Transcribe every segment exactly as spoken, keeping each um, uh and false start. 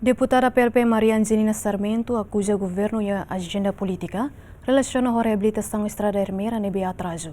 Deputada P L P Maria Angelina Sarmento akuza governu iha ajenda polítika relasiona ho reabilitasaun estrada Ermera ne'ebé atrazu.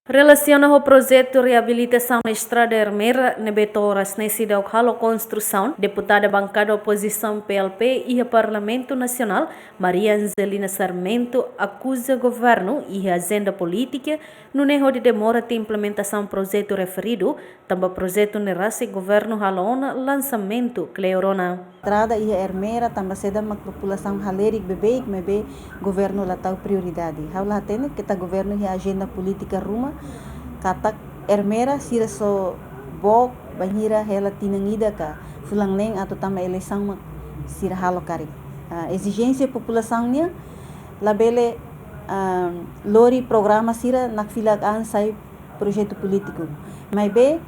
Relasiona ho projetu reabilitasaun estrada Ermera ne'ebé to'o oras ne'e seidauk halo konstrusaun, deputada bankada opozisaun P L P iha Parlamentu Nasionál, Maria Angelina Sarmento, akuza governu iha ajenda polítika, nune'e hodi demora tiha implementasaun projetu referidu, tanba projetu ne'e rasik governu halo ona lansamentu kleur ona. Estrada iha Ermera tanba saida mak populasaun halerik beibeik maibé governu la tau prioridade. Ha'u la hatene katak governu iha ajenda polítika ruma, katak Ermera sira só book bainhira hela tinan ida ka fulan neen atu tama eleisaun mak sira halo karik. Ah, ezijénsia populasaun nian labele, ah, lori programa sira nakfilak an sai projetu polítiku. Maibé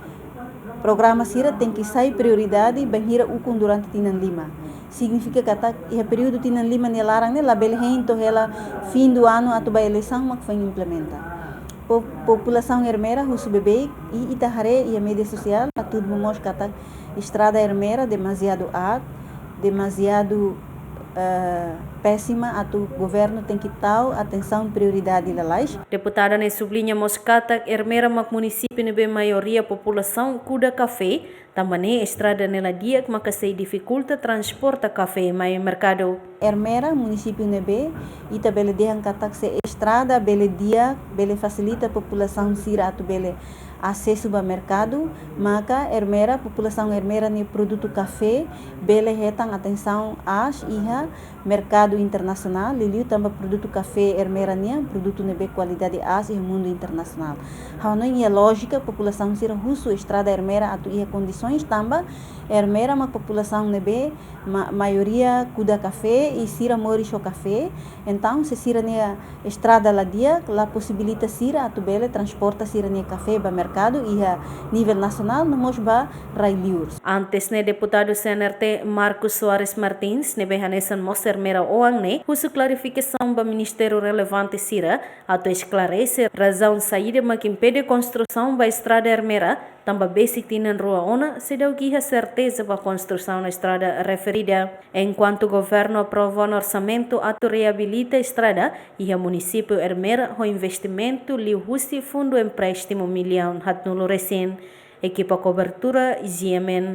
programa sira tenke sai prioridade bainhira ukun durante tinan lima. Signifika katak iha períodu tinan lima nia laran ne'e labele hein to'o hela fim do ano atu ba eleisaun mak foin implementa. Po-, populasaun Ermera husu beibeik, i ita haree iha média sosiál hatudu momoos katak estrada Ermera demaziadu aat, demaziadu, eh, pésima atu governu tenke tau atensaun prioridade lalais. Deputada ne'e subliña mós katak Ermera mak munisípiu ne'ebé maioria populasaun kuda kafé, tanba ne'e estrada ne'e la di'ak maka sei difikulta transporta kafé mai merkadu. Ermera munisípiu ne'ebé ita bele dehan katak se estrada bele di'ak, bele fasilita populasaun sira atu bele asesu ba merkadu, maka Ermera, populasaun Ermera nia produtu kafé bele hetan atensaun aas iha merkadu internasionál, liuliu tanba produtu kafé Ermera nian produtu ne'ebé kualidade aas iha mundu internasionál. Ha'u hanoin iha lójika populasaun sira husu estrada Ermera atu iha kondisoens tanba Ermera mak populasaun ne'ebé ma-, maioria kuda kafé i sira moris ho kafé. Entaun, se sira-nia estrada la di'ak, la posibilita sira atu bele transporta sira-nia kafé ba merkadu iha nivel nasionál no mós ba rai-liur. Antes ne'e deputadu C N R T Marcos Soares Martins, ne'ebé hanesan mós Ermera oan ne'e, husu klarifikasaun ba ministériu relevante sira atu esklarese razaun saida mak impede konstrusaun ba estrada Ermera, tanba besik tinan rua ona seidauk iha serteza ba konstrusaun estrada referida. Enkuantu governu aprova ona orsamentu atu reabilita estrada iha munisípiu Ermera ho investimentu liuhusi fundu empréstimu millaun haatnulu resin. Ekipa kobertura, G M N.